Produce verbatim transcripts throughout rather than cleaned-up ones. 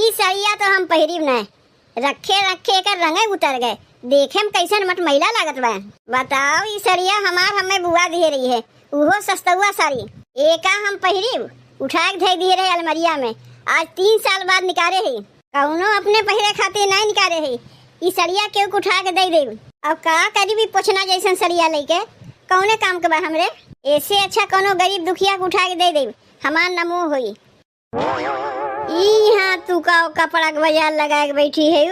ई सड़िया तो हम पहिरिब न, रखे रखे एकर रंगे उतर गए। देखे में कैसन मटमैला लागत बा। बताओ, ई सड़िया हमार हमें बुआ दिहे रही है, उहो सस्तुआ साड़ी। एका हम पहिरिब, उठा के धई दिहे रहे अलमरिया में। आज तीन साल बाद निकारे है। कउनो अपने पहिरे खातिर नाहीं निकारे है। ई सड़िया केहू के उठा के दे देब। अब का करी भी पोछना जैसन सड़िया लेके, कौने काम के बा हमरे? ऐसे अच्छा कौनो गरीब दुखिया के उठा के दे देब, हमार नमो होई। ई हाँ तू का कपड़ा के बाजार लगा के बैठी है?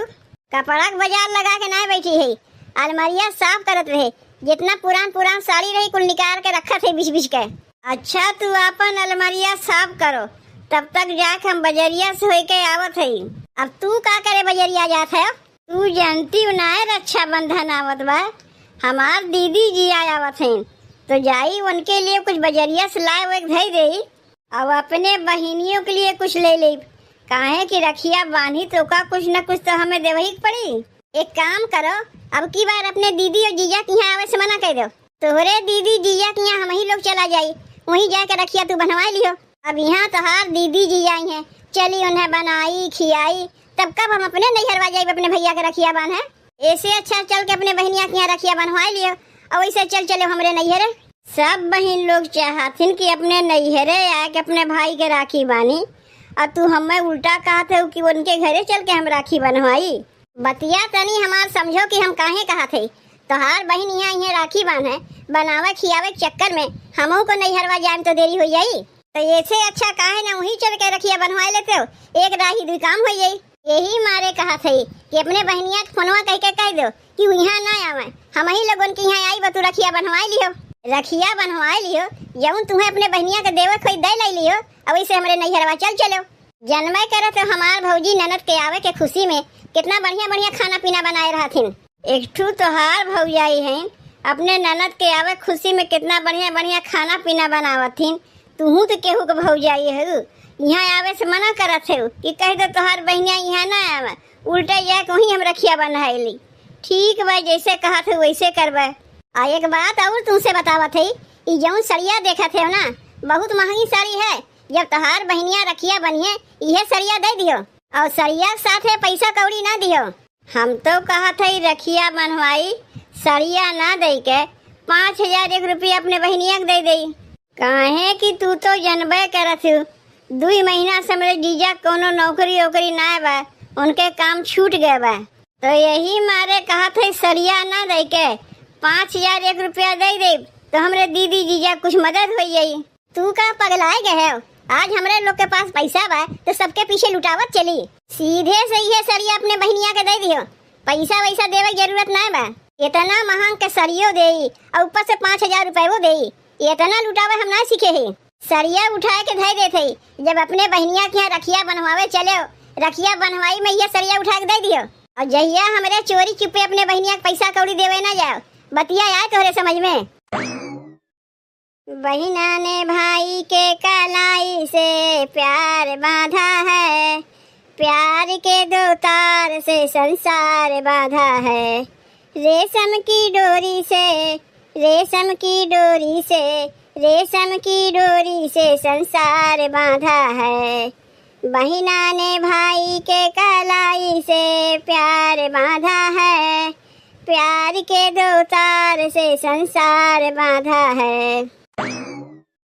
कपड़ा के बाजार लगा के ना बैठी है, अलमारिया साफ करत रहे। जितना पुरान पुरान साड़ी रही कुल निकाल के रखत है बिछ बिछ के। अच्छा तू आपन अलमारिया साफ करो, तब तक जाके हम बजरिया से होके आवत है। अब तू का करे बजरिया जात है? तू जानती हो ना है रक्षाबंधन आवत बा, हमार दीदी जी आय आवत हैं, तो जाई उनके लिए कुछ बजरिया से लाए हुए धई देई। अब अपने बहिनियों के लिए कुछ ले लेब, काहे कि रखिया बांधी तो का कुछ न कुछ तो हमें देवही के पड़ी। एक काम करो, अब की बार अपने दीदी और जीजा के यहाँ आवे से मना कर दो। तोहरे दीदी जीजा के यहाँ हम ही लोग चला जाई, वहीं जाके रखिया तू बनवा लियो। अब यहाँ तोहार दीदी जीजा आई हैं, चली उन्हें बनाई खियाई, तब कब हम अपने नैहरवा जाइब अपने भैया के रखिया बांधे? ऐसे अच्छा चल के अपने बहिनिया के यहाँ रखिया बंधवा लियो, और वैसे चल चले हमरे नैहरे। सब बहिन लोग चाहथिन कि अपने नैहरे आके अपने भाई के राखी बांधी, और तू हमें उल्टा कहत हो कि उनके घरे चल के हम राखी बंधवाई। बतिया तनी हमार समझो कि हम काहे कहत है। तोहार बहिन यहाँ इहे राखी बांधे, बनावे खियावे के चक्कर में हमहू को नैहरवा जाए में तो देरी हो जाई। तो ऐसे अच्छा काहे ना वहीं चल के रखिया बंधवा लेते हो, एक राही दुई काम हो जाई। यही मारे कहत है कि अपने बहनिया के फोनवा कह के कह दो कि उ यहाँ ना आवे, हम ही लोगन के यहाँ आई बा, तू रखिया बंधवा लियो, रखिया बंधवा लियो, जौन तुम्हें अपने बहनिया के देवे खोई दे ले लियो, और वैसे हमरे नैहरवा चल चलो। जनबे करे तो हमार भौजी ननद के आवे के खुशी में कितना बढ़िया बढ़िया खाना पीना बनाए रहथिन। एक ठू तोहार भौजाई हैं, अपने ननद के आवे खुशी में कितना बढ़िया बढ़िया खाना पीना बनावत हिन। तुहू तो केहू के भौजाई है, यहाँ आवे से मना करत है कि कह दो तोहार बहनिया यहाँ ना आवे, उल्टे जाके वहीं हम रखिया बंधाई ली। ठीक बा, जैसे कहत है वैसे करबे। आ एक बात और तुमसे बतावत है, ई जौन सड़िया देखत है ना, बहुत महंगी साड़ी है। जब तोहार बहनिया रखिया बनिए, इहे सड़िया दे दियो, और सड़िया के साथे पैसा कौड़ी ना दियो। हम तो कहत हई रखिया बंधवाई, सड़िया ना दे के पाँच हजार एक रुपया अपने बहनिया के दे देई। काहे कि तू तो जनबे करत हू, दुई महीना से हमरे जीजा कौनो नौकरी ओकरी ना बा, उनके काम छूट गए बा। तो यही मारे कहत हई सड़िया ना दे के पाँच हजार एक रुपया दे देब, तो हमरे दीदी जीजा कुछ मदद हो जाई। तू का पगलाए गए हो? आज हमरे लोग के पास पैसा बा तो सबके पीछे लुटावत चली। सीधे से इहे सड़िया अपने बहनिया के दे दियो, पैसा वैसा देवे के जरूरत ना बा। इतना महंग के सड़ियो देई और ऊपर से पाँच हजार रुपयो देई, इतना लुटावे हम ना सीखे ही। सड़िया उठा के धर देत हई, जब अपने बहनिया के यहाँ रखिया बंधवावे चले हो, रखिया बंधवाई में इहे सड़िया उठा के दे दियो, और जहिया हमरे चोरी चुपे अपने बहनिया के पैसा कौड़ी देवे ना जाओ, बतिया आए तोहरे समझ में। बहिना ने भाई के कलाई से प्यार बांधा है, प्यार के दो तार से संसार बांधा है। रेशम की डोरी से, रेशम की डोरी से, रेशम की डोरी से संसार बांधा है। बहिना ने भाई के कलाई से प्यार बांधा है, प्यार के दो तार से संसार बांधा है।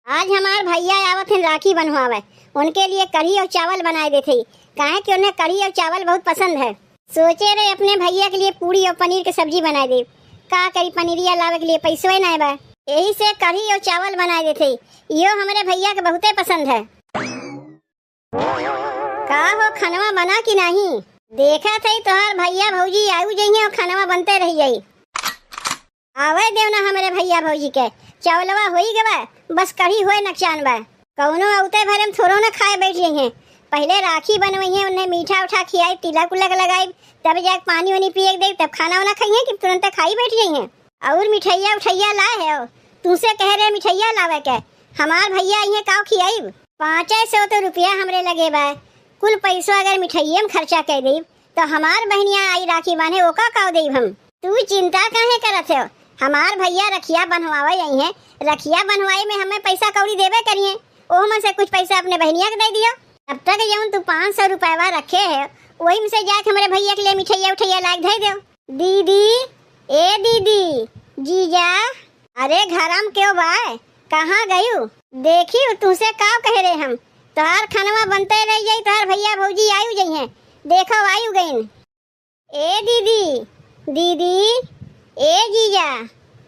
आज हमार भैया आवत हैं राखी बंधवावे, उनके लिए कढ़ी और चावल बनाए देते ही, काहे कि उन्हें कढ़ी और चावल बहुत पसंद है। सोचे रहे अपने भैया के लिए पूड़ी और पनीर के सब्जी बनाए दे, का करी पनीरिया लावे के लिए पैसवे ना बा, यही से कढ़ी और चावल बनाए देते ही। इहो हमरे भैया के बहुते पसंद है। का हो, खनवा बना कि नाही? देखत हई तोहार भैया भौजी आयु जइहें और खनवा बनते रह जाई। आवे देव ना हमरे भैया भौजी के, चौलवा होई गवा, बस कढ़ी होए नकचान बा। कौनो औते भरे में थोड़ो ना खाए बैठ जइहें। पहले राखी बनवइहें, उन्हें मीठा उठा खियाई, तिलक उलक लगाई, तब जाके पानी वानी पिए के देई, तब खाना वाना खइहें कि तुरंते खाई बैठ जइहें। और मिठैया उठैया लाए है, तुमसे कह रहे मिठैया लावे के। हमार भैया इहे काव खियाइब? पाँचे सौ तो रुपया हमरे लगे बा, कुल पैसो अगर मिठाइये में खर्चा कर देब, तो हमार बहनिया आई राखी बांधे, ओका काव देब हम? तू चिंता काहे करत हो? हमार भैया रखिया बंधवावे आई हैं, रखिया बंधवाई में हमें पैसा कौड़ी देबे करिए, ओह में से कुछ पैसा अपने बहनिया के दे दियो। तब तक जौन तू पाँच सौ रुपयवा रखे है, वही में से जाके हमरे भैया के लिए मिठाइया उठाइया लाके धइ देव। दीदी, ए दीदी, जीजा, अरे घरम केव बाय? कहाँ गयू? देखियो तुहसे का कहे रहे हम, तोहार खनवा बनते रह जाई, तोहार भैया भौजी आयु जइहें, देखो आयु गइन। ए दीदी, दीदी, ए जीजा,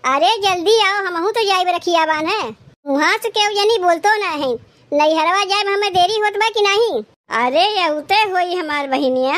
अरे जल्दी आओ, हमहू तो जाइब रखिया बान्हे। उहाँ से केहू जनी बोलतो ना है, नैहरवा जाइब, हमें देरी होत बा कि नहीं? अरे यहुते होई हमार बहिनिया।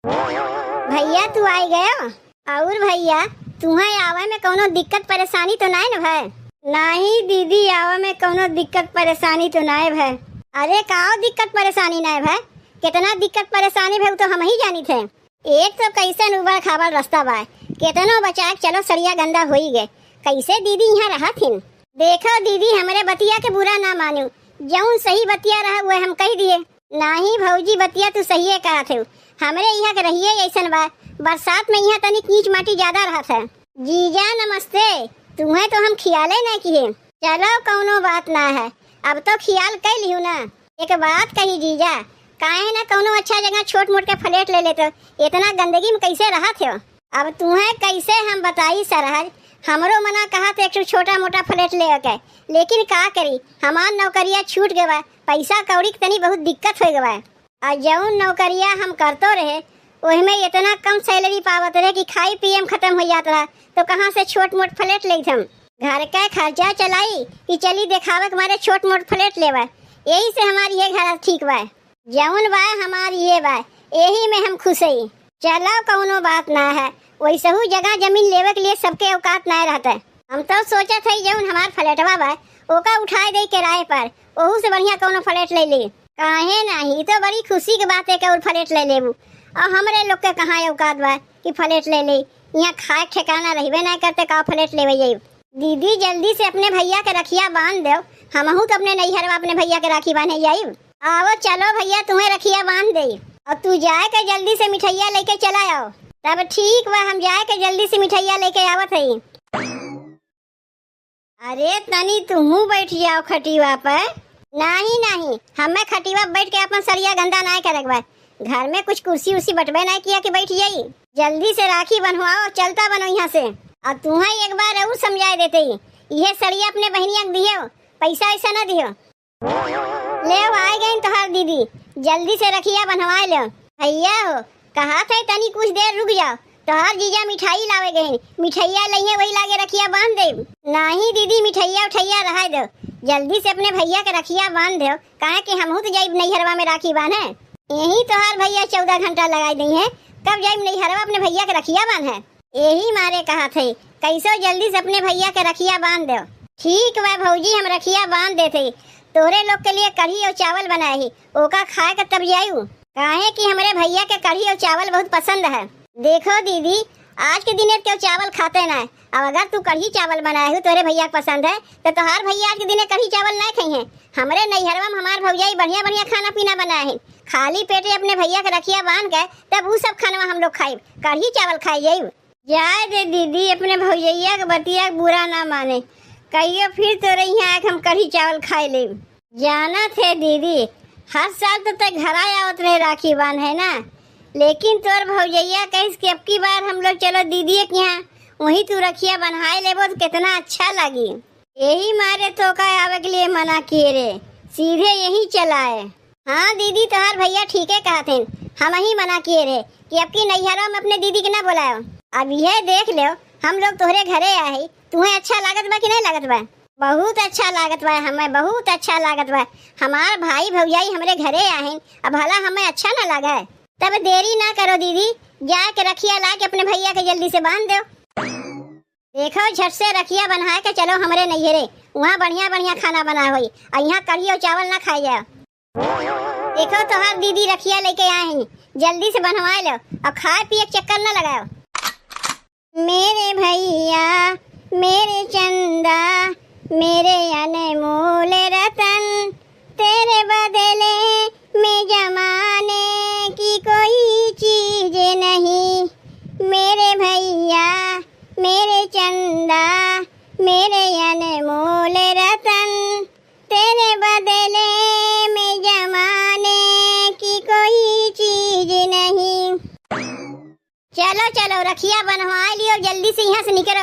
भैया तू आइ गयो? और भैया, तुहें आवे में कौनो दिक्कत परेशानी तो नाय न भय? नाही दीदी, आवे में कौनो दिक्कत परेशानी तो नाय भय। अरे काओ दिक्कत परेशानी नाय भय? कितना दिक्कत परेशानी भय उ तो हमही जानित है। एक तो कैसन उबड़ खाबड़ रास्ता बा, केतनो बचाए के चलो सड़िया गंदा होई गए। कैसे दीदी यहाँ रहत हिन? देखो दीदी, हमरे बतिया के बुरा ना मानू, जौन सही बतिया रहा वह हम कह दिए। नाही भौजी, बतिया तू सहिए कहत हो, हमरे यहाँ के रहिए ऐसन बा, बरसात में यहाँ तनी कीच माटी ज्यादा रहत है। जीजा नमस्ते, तुहें तो हम खियाले ना किए। चलो कौनो बात ना है, अब तो खियाल कर लिहू ना। एक बात कही जीजा, काहे ना कौनो अच्छा जगह छोट मोट के फ्लैट ले लेते, इतना गंदगी में कैसे रहत हो? अब तुहें कैसे हम बताई सरहज, हमरो मना कहत एक ठो छोटा मोटा फ्लैट लेवे के, लेकिन का करी, हमार नौकरिया छूट गवा, पैसा कौड़ी के तनी बहुत दिक्कत हो गवा। और जौन नौकरिया हम करतो रहे, ओहिमे इतना कम सैलरी पावत रहे कि खाई पिए में खत्म हो जात रहा, तो कहाँ से छोट मोट फ्लैट लेत हम? घर का खर्चा चलाई कि चली देखावे के मारे छोट मोट फ्लैट लेवा, यही से हमार ये घर ठीक बा। जौन बा हमार ये बा, यही में हम खुश हई। चलो कौनो बात ना है, वैसहू जगह जमीन लेवे के लिए सबके औकात ना रहता है। हम तो सोचत हई जौन हमार फ्लैटवा बा, ओका उठाए दे किराए पर, ओहू से बढ़िया कौनो फ्लैट ले ली। काहे नाही, ई तो बड़ी खुशी के बात है कि और फ्लैट ले लेबू। और हमरे लोग के कहाँ औकात बा कि फ्लैट ले ले, यहाँ खाए ठिकाना रहबे ना करते का फ्लैट लेवे जाई। दीदी जल्दी से अपने भैया के रखिया बांध दो, हमहू तो अपने नैहरवा अपने भैया के राखी बांधे जाई। आवो चलो भैया, तुम्हें रखिया बांध दे। और तू जाए के जल्दी से मिठाइया लेके चला आओ। तब ठीक बा, हम जाए के जल्दी से मिठाइया लेके आवत हई। अरे तनी तुहू बैठ जाओ खटिवा पे। नाही नाही, हमें खटिवा बैठ के अपन सड़िया गंदा नाय करे के बा। घर में कुछ कुर्सी उर्सी बटबे नाय किया कि बैठ जाई। जल्दी से राखी बंधवाओ, चलता बनो यहाँ से। और तुहें एक बार और समझाए देते ही, ये सड़िया अपने बहनिया के दियो, पैसा वैसा ना दियो। ले आइ गइन तोहार दीदी, जल्दी से रखिया बंधवाए लो। भैया हो, कहा थे तनी कुछ देर रुक जाओ, तोहार जीजा मिठाई लावे गइन, मिठाइया लइहे वही लागे रखिया बांध दे। नाही दीदी, मिठाइया उठाइया रहा दो, जल्दी से अपने भैया के रखिया बांध दो, काहे कि हमहू तो जाइब नैहरवा में राखी बांधे। यही तोहार भैया चौदह घंटा लगाई दइहे, कब जाइब नैहरवा अपने भैया के रखिया बांधे। यही मारे कहा थे, कैसो जल्दी से अपने भैया के रखिया बांध दो। ठीक बा भौजी, हम रखिया बांध देते। तोहरे लोग के लिए कढ़ी और चावल बनाए ही, ओका खाए के तब जायू। काहे कि हमरे भैया के कढ़ी और चावल बहुत पसंद है। देखो दीदी, आज के दिने केहू चावल खाते ना, अब अगर तू कढ़ी चावल बनाए हो, तोहरे भैया के पसंद है, तो तोहार भैया आज के दिने कढ़ी चावल ना खाई हैं। हमरे नैहरवा में हमार भौजाई बढ़िया बढ़िया खाना पीना बनाए हैं। खाली पेटे अपने भैया के रखिया बांध के तब उ सब खानवा हम लोग खाइब, कढ़ी चावल खाई जाइब। जाए दे दीदी, अपने भौजैया के बतिया के बुरा ना माने, कहियो फिर तोरे यहाँ आके हम कढ़ी चावल खाए लेब। जानत है दीदी, हर साल तो ते घरा आवत रहे राखी बांधे ना, लेकिन तोर भौजैया कहिस कि अब की बार हम लोग चलो दीदी के यहाँ, वहीं तू रखिया बन्हाए लेबो तो कितना अच्छा लगी। यही मारे तोका आवे के लिए मना किए रे, सीधे यहीं चलाए। हाँ दीदी, तोहार भैया ठीके कहत हैं, हम ही मना किए रहे कि अब की नैहरा में अपने दीदी के ना बोलाओ। अब यह देख लो, हम लोग तोहरे घरे आए हैं, तुम्हें अच्छा लागत बा कि नहीं लागत बा? बहुत अच्छा लागत बा, हमें बहुत अच्छा लागत बा। हमार भाई भौजाई हमरे घरे आए हैं, अब भला हमें अच्छा ना लागे? तब देरी ना करो दीदी, जाके रखिया ला के अपने भैया के जल्दी से बांध दो। देखो, झट से रखिया बन्हा के चलो हमरे नैहरे, वहाँ बढ़िया बढ़िया खाना बना होई, और यहाँ कढ़ी और चावल ना खाए जाओ। देखो, तोहार दीदी रखिया लेके आए हैं, जल्दी से बन्हवा लो और खाए पिए के चक्कर ना लगाओ। मेरे भैया, मेरे चंदा, मेरे अनमोल रतन, तेरे बदले में जमाने की कोई चीज नहीं। मेरे भैया, मेरे चंदा, मेरे अनमोल रतन, तेरे बदले में जमाने चलो, चलो, रखिया बन्हवाइ लियो, जल्दी से इहाँ से निकरो।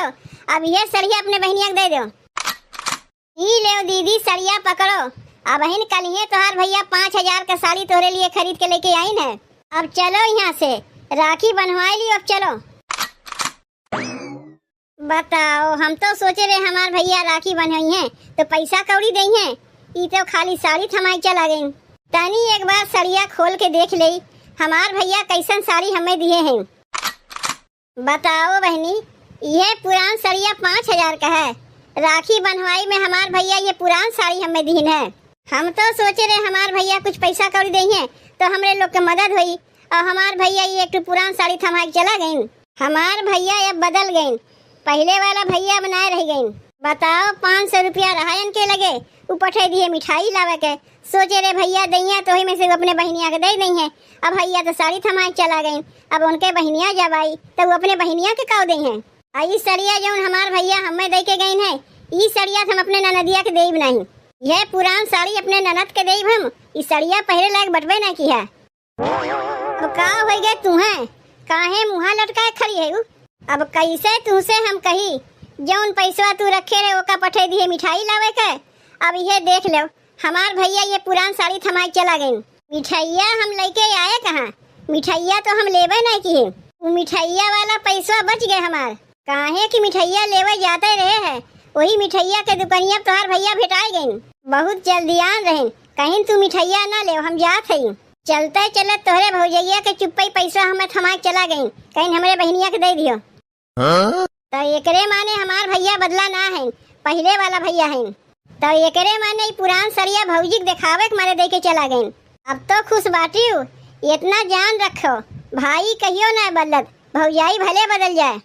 अब इहे सड़िया अपने बहिनिया के दइ देउ। ई लेव दीदी, सड़िया पकड़ो। अबहिन कलिहे तोहार भइया पाँच हजार क साड़ी तोहरे लिए खरीद के लइके आइन है। अब चलो इहाँ से, राखी बन्हवाइ लियो, अब चलो। बताओ, हम तउ सोचे रहे हमार भइया राखी बन्हइहें तउ पइसा कौड़ी दइहें, ई तउ खाली साड़ी थमाइ चला गइन। तनी एक बार सड़िया खोल के देख लेई, हमार भइया कइसन साड़ी हम्मे दिहे हैं। बताओ बहिनी, इहे पुरान सड़िया पाँच हजार क है। राखी बन्हवाई में हमार भइया इहे पुरान साड़ी हम्मे दिहिन है। हम तउ सोचे रहे हमार भइया कुछ पइसा कौड़ी दइहें तउ हमरे लोग क मदद होई, अउर हमार भइया ई एक ठो पुरान साड़ी थमाइ के चला गइन। हमार भइया अब बदल गइन, पहिले वाला भइया अब नाय रहि गइन। बताओ, पाँच सौ रुपया रहा इनके लगे, उ पठइ दिहे मिठाई लावे के। सोचे रहे भइया दइहें तउ ओही में से अपने बहिनिया के दइ दइहें। अब भइया तउ साड़ी थमाइ के चला गइन, अब उनके बहिनिया जब आई तउ उ अपने बहिनिया के काउ दइहें। अउर ई सड़िया जउन हमार भइया हम्मे दइके गइन है, ई सड़िया त हम अपने ननदिया के देइब नाहीं। इहे पुरान साड़ी अपने ननद के देइब हम, ई सड़िया पहिरे लायक बटबे नाहीं किहे। अब का होइ गए तुहें, काहे मुँहा लटकाए खड़ी हउ? अब कइसे तुहसे हम कही, जउन पइसवा तू रखे रहे ओका पठइ दिहे मिठाई लावे के। अब इहे देख लेव, हमार भइया इहे पुरान साड़ी थमाइ के चला गइन। मिठइया हम लइके आए कहाँ? मिठइया तउ हम लेबे नाहीं किहे। उ मिठइया वाला पइसवा बच गए हमार। काहे कि मिठइया लेवे जाते रहे है, ओही मिठइया के दुकनिया पे तोहार भइया भेटाइ गइन। बहुत जल्दियान रहिन, कहिन तू मिठइया न लेव, हम जात हई। चलते चलत तोहरे भौजइया के चुप्पई पइसवा हम्मे थमाइ के चला गइन, कहिन हमरे बहिनिया के दइ दिहो। हाँ? त एकरे माने हमार भइया बदला ना हइन, पहिले वाला भइया हइन। त एकरे माने ई पुरान सड़िया भौजी के देखावे के मारे दइके चला गइन। अब तउ खुश बाटिउ, एतना जान रखो, भाई कहियो ना बदलत, भौजाई भले बदल जाए।